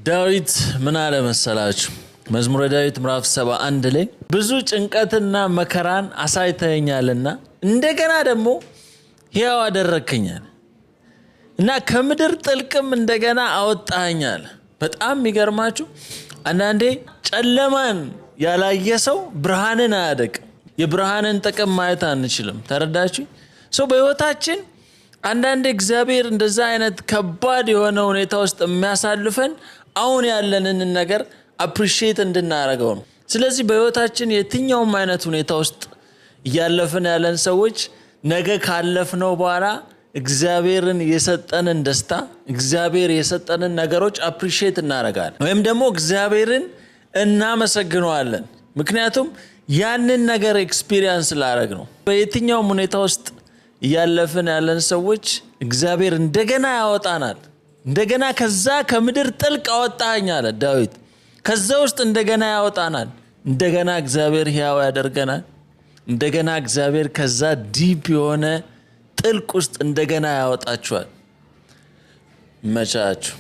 ዳዊት ምን አለ መሰላችሁ? መዝሙረ ዳዊት ምዕራፍ 71 ላይ ብዙ ጭንቀትና መከራን አሳይተኸኛልና እንደገና ደግሞ ሕያው አደረግከኛል እና ከምድር ጥልቅም እንደገና አወጣኸኛል። በጣም የሚገርማችሁ አንዳንዴ ጨለማን ያላየ ሰው ብርሃንን አያደቅም። የብርሃንን ጥቅም ማየት አንችልም። ተረዳችሁ? ሰው በህይወታችን አንዳንዴ እግዚአብሔር እንደዛ አይነት ከባድ የሆነ ሁኔታ ውስጥ የሚያሳልፈን አሁን ያለንን ነገር appreciate እንድናደርገው ነው። ስለዚህ በህይወታችን የትኛውም አይነት ሁኔታ ውስጥ እያለፍን ያለን ሰዎች ነገ ካለፍነው በኋላ እግዚአብሔርን የሰጠንን ደስታ፣ እግዚአብሔር የሰጠንን ነገሮች appreciate እናደርጋለን ወይም ደግሞ እግዚአብሔርን እናመሰግነዋለን። ምክንያቱም ያንን ነገር experience ስላደረግነው። በየትኛውም ሁኔታ ውስጥ እያለፍን ያለን ሰዎች እግዚአብሔር እንደገና ያወጣናል። እንደገና ከዛ ከምድር ጥልቅ አወጣኸኝ አለ ዳዊት። ከዛ ውስጥ እንደገና ያወጣናል። እንደገና እግዚአብሔር ሕያው ያደርገናል። እንደገና እግዚአብሔር ከዛ deep የሆነ ጥልቅ ውስጥ እንደገና ያወጣችኋል። መቻችሁ።